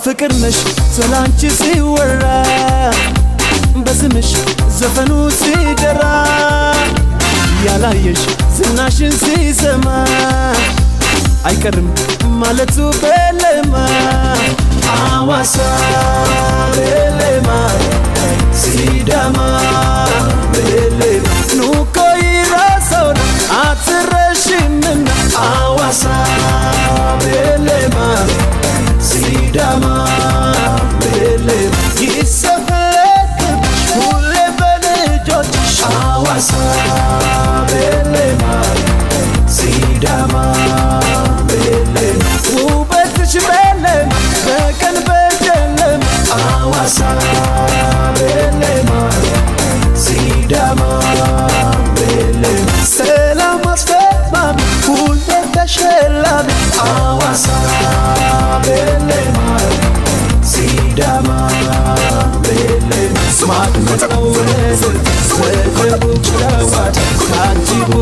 ፍቅር ነሽ ስላንቺ ሲወራ፣ በስምሽ ዘፈኑ ሲደራ፣ ያላየሽ ዝናሽን ሲሰማ አይቀርም ማለቱ ቤሌማ። አዋሳ ቤሌማ፣ ሲዳማ ቤሌማ፣ ኑኮ ይራሰውና አትረሽምና። አዋሳ ቤሌማ፣ ሲዳማ ቤሌማ፣ ይሰፈለክብሽ ሁሌ በልጆችሽ። አዋሳ ቤሌማ፣ ሲዳማ ቤሌማ፣ ውበትሽ ቤሌማ በቀን በጨለማ። አዋሳ ቤሌማ፣ ሲዳማ ቤሌማ፣ ሰላም አስደማሚ፣ ሁሌ ተሸላሚ። አዋሳ ቤሌማ፣ ሲዳማ ቤሌማ፣ ማድመቅ ነው ወደቡ ጨዋታ ታጅቦ።